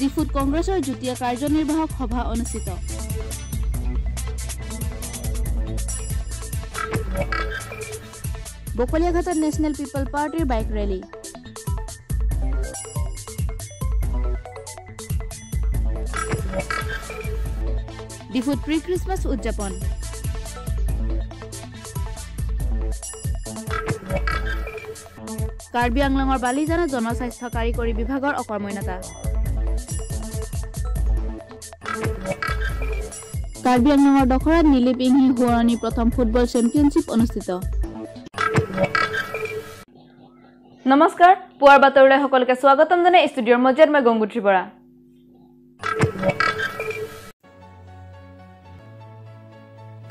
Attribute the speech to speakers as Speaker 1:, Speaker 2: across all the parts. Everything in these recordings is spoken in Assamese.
Speaker 1: ডিফুত কংগ্ৰেছৰ যুটীয়া কাৰ্যনিৰ্বাহক সভা অনুষ্ঠিত। বকলীয়াঘাটত নেশ্যনেল পিপল পাৰ্টীৰ বাইক ৰেলী। ডিফুত প্ৰি খ্ৰীষ্টমাছ উদযাপন। কাৰ্বি আংলঙৰ বালিজানত জনস্বাস্থ্য কাৰিকৰী বিভাগৰ অকৰ্মণ্যতা। কাৰ্বি আংলঙৰ দখৰাত নীলিপ ইংহি সোঁৱৰণী প্ৰথম ফুটবল চেম্পিয়নশ্বিপ অনুষ্ঠিত।
Speaker 2: নমস্কাৰ, পুৱাৰ বাতৰিলৈ সকলোকে স্বাগতম জনাই ষ্টুডিঅ'ৰ মজিয়াত মই গংগুত্ৰী বৰা।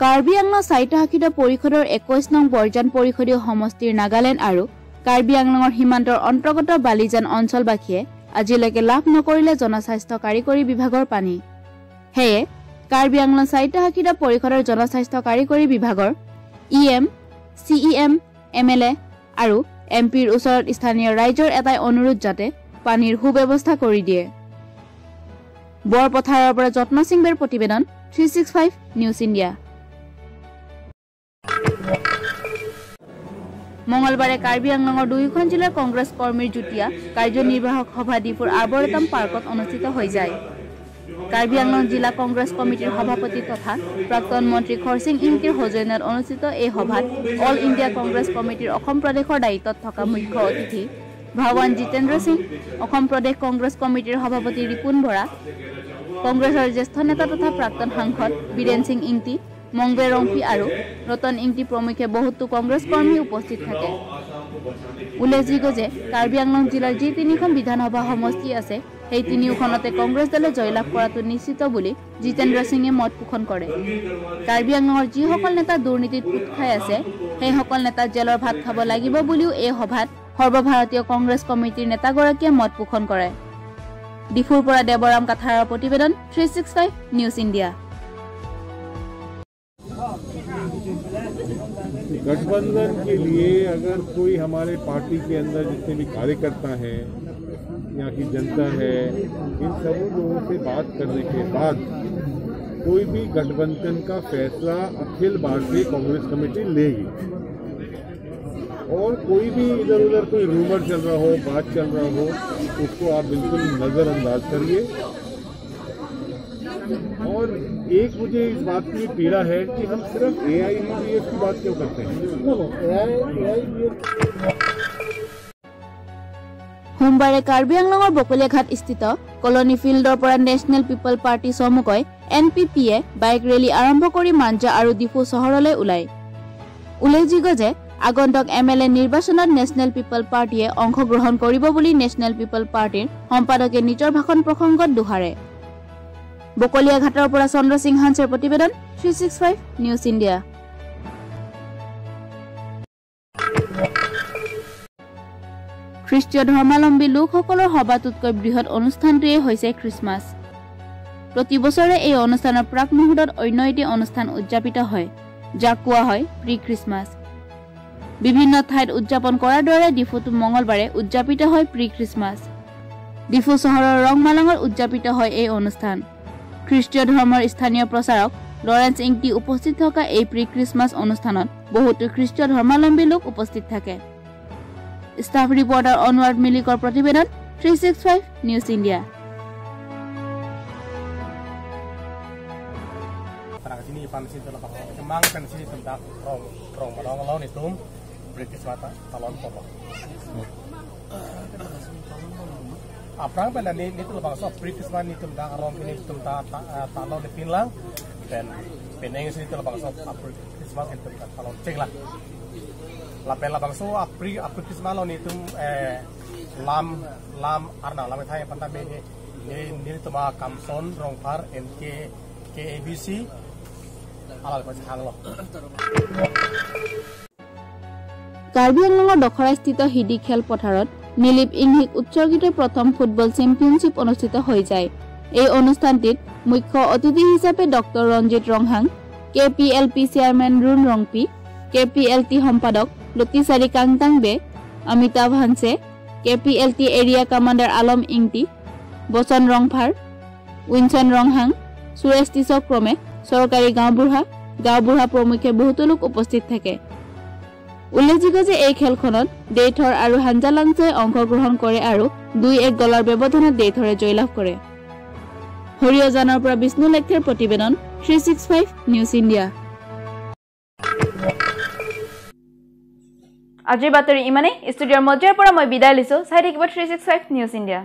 Speaker 1: কাৰ্বি আংলং স্বায়ত্তশাসিত পৰিষদৰ 21 নং বৰজান পৰিষদীয় সমষ্টিৰ নাগালেণ্ড আৰু কাৰ্বি আংলঙৰ সীমান্তৰ অন্তৰ্গত বালিজান অঞ্চলবাসীয়ে আজিলৈকে লাভ নকৰিলে জনস্বাস্থ্য কাৰিকৰী বিভাগৰ পানী। সেয়ে কাৰ্বি আংলং স্বায়ত্তশাসিত পৰিষদৰ জনস্বাস্থ্য কাৰিকৰী বিভাগৰ E M, C E M, M L A আৰু এম পিৰ ওচৰত স্থানীয় ৰাইজৰ এটাই অনুৰোধ যাতে পানীৰ সুব্যৱস্থা কৰি দিয়ে। বৰপথাৰৰ পৰা যত্ন সিং বেৰ প্ৰতিবেদন, 365 নিউজ ইণ্ডিয়া। মঙলবাৰে কাৰ্বি আংলঙৰ দুয়োখন জিলাৰ কংগ্ৰেছ কৰ্মীৰ যুটীয়া কাৰ্যনিৰ্বাহক সভা ডিফুৰ আৰ্বৰেটম পাৰ্কত অনুষ্ঠিত হৈ যায়। কাৰ্বি আংলং জিলা কংগ্ৰেছ কমিটিৰ সভাপতি তথা প্ৰাক্তন মন্ত্ৰী খৰছিং ইংতিৰ সৌজন্যত অনুষ্ঠিত এই সভাত অল ইণ্ডিয়া কংগ্ৰেছ কমিটিৰ অসম প্ৰদেশৰ দায়িত্বত থকা মুখ্য অতিথি ভাৱান জিতেন্দ্ৰ সিং, অসম প্ৰদেশ কংগ্ৰেছ কমিটিৰ সভাপতি ৰিপুণ বৰা, কংগ্ৰেছৰ জ্যেষ্ঠ নেতা তথা প্ৰাক্তন সাংসদ বীৰেন সিং ইংতি, মংবে ৰংপি আৰু ৰতন ইংতি প্ৰমুখ্যে বহুতো কংগ্ৰেছ কৰ্মী উপস্থিত থাকে। উল্লেখযোগ্য যে কাৰ্বি আংলং জিলাৰ যি তিনিখন বিধানসভা সমষ্টি আছে সেই তিনিওখনতে কংগ্ৰেছ দলে জয়লাভ কৰাটো নিশ্চিত বুলি জিতেন্দ্ৰ সিঙে মত পোষণ কৰে। কাৰ্বি আংলঙৰ যিসকল নেতা দুৰ্নীতিত পোত খাই আছে সেইসকল নেতা জেলৰ ভাত খাব লাগিব বুলিও এই সভাত সৰ্বভাৰতীয় কংগ্ৰেছ কমিটিৰ নেতাগৰাকীয়ে মত পোষণ কৰে। ডিফুৰ পৰা দেৱৰাম কাথাৰৰ প্ৰতিবেদন, 365 নিউজ ইণ্ডিয়া।
Speaker 3: गठबंधन के लिए अगर कोई हमारे पार्टी के अंदर जितने भी कार्यकर्ता हैं, यहाँ की जनता है, इन सब लोगों से बात करने के बाद कोई भी गठबंधन का फैसला अखिल भारतीय कांग्रेस कमेटी लेगी। और कोई भी इधर उधर कोई रूमर चल रहा हो, बात चल रहा हो, उसको आप बिल्कुल नज़रअंदाज करिए। और एक मुझे इस बात की पीड़ा है कि हम सिर्फ AIUDF की बात क्यों करते हैं।
Speaker 1: সোমবাৰে কাৰ্বি আংলঙৰ বকলীয়াঘাট স্থিত কলনী ফিল্ডৰ পৰা নেশ্যনেল পিপল পাৰ্টি চমুকৈ এন পি পিয়ে বাইক ৰেলী আৰম্ভ কৰি মাঞ্জা আৰু ডিফু চহৰলৈ ওলায়। উল্লেখযোগ্য যে আগন্তুক এম এল এ নিৰ্বাচনত নেশ্যনেল পিপল পাৰ্টীয়ে অংশগ্ৰহণ কৰিব বুলি নেশ্যনেল পিপল পাৰ্টীৰ সম্পাদকে নিজৰ ভাষণ প্ৰসংগত দোহাৰে। বকলীয়াঘাটৰ পৰা চন্দ্ৰ সিং হান্সৰ প্ৰতিবেদন, 365 নিউজ ইণ্ডিয়া। খ্ৰীষ্টীয় ধৰ্মাৱলম্বী লোকসকলৰ সবাতোতকৈ বৃহৎ অনুষ্ঠানটোৱেই হৈছে খ্ৰীষ্টমাছ। প্ৰতি বছৰে এই অনুষ্ঠানৰ প্ৰাক মুহূৰ্তত অন্য এটি অনুষ্ঠান উদযাপিত হয়, যাক কোৱা হয় প্ৰি খ্ৰীষ্টমাছ। বিভিন্ন ঠাইত উদযাপন কৰাৰ দৰে ডিফুতো মঙলবাৰে উদযাপিত হয় প্ৰি খ্ৰীষ্টমাছ। ডিফু চহৰৰ ৰংমালাঙত উদযাপিত হয় এই অনুষ্ঠান। খ্ৰীষ্টীয় ধৰ্মৰ স্থানীয় প্ৰচাৰক লৰেন্স ইংতি উপস্থিত থকা এই প্ৰি খ্ৰীষ্টমাছ অনুষ্ঠানত বহুতো খ্ৰীষ্টীয় ধৰ্মাৱলম্বী লোক উপস্থিত থাকে। ষ্টাফ ৰিপৰ্টাৰ অনৱাৰ্ড মিলিকৰ প্ৰতিবেদন, 365 news India.
Speaker 4: Aprang pen ni ni tu bangsa British man ni tum da rom ni tum da talon ni pinlang pen peneng ni tu bangsa British man ni tum da talon cek lah la pen la bangsa Apri British man ni tum lam lam arna lam thai panta me ni ni tum kamson rongpar NK KABC ala pa chang lo।
Speaker 1: Karbi আংলঙৰ দখৰাস্থিত হিডি খেলপথাৰত নীলিপ ইংহিক উৎসৰ্গিত প্ৰথম ফুটবল চেম্পিয়নশ্বিপ অনুষ্ঠিত হৈ যায়। এই অনুষ্ঠানটিত মুখ্য অতিথি হিচাপে doctor Ranjit Ronghang, K P L P chairman Run Rongpi, K P L T সম্পাদক Latichari Kangtangbe, Amitabh Hanse, K P L T area commander Alam Ingti, বচন ৰংফাৰ, উইনচন ৰংহাং, সুৰেশ টিচক ক্ৰমে চৰকাৰী গাঁওবুঢ়া প্ৰমুখ্যে বহুতো লোক উপস্থিত থাকে। উল্লেখযোগ্য যে এই খেলখনত দেইথৰ আৰু হাঞ্জালাংছই অংশগ্ৰহণ কৰে আৰু 2-1 গলৰ ব্যৱধানত দেইথৰে জয়লাভ কৰে। হৰিয়জানৰ পৰা বিষ্ণু লেখথেৰ প্ৰতিবেদন, 365 নিউজ ইণ্ডিয়া।
Speaker 2: আজিৰ বাতৰি ইমানেই। ষ্টুডিঅ'ৰ মজিয়াৰ পৰা মই বিদায় লৈছোঁ। চাই থাকিব 365 নিউজ ইণ্ডিয়া।